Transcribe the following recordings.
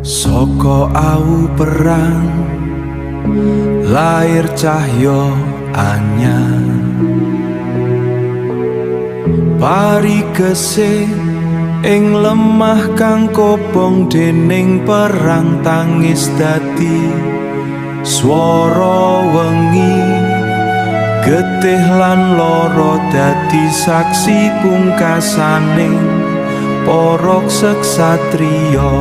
Saka awu perang lair cahya anyar. Parigese ing lemah kang kobong dening perang, tangis dadi swara wengi, getih lan lara dadi saksi pungkasaning para ksatriya.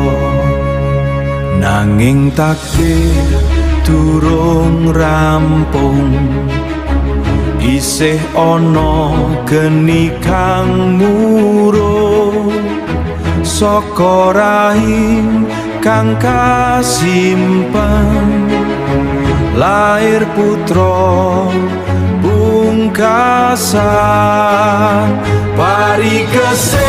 Nanging takdir durung rampung, isih ana geni kang murup saka rahim kang kasimpen, lair putra pungkasan. Parigese.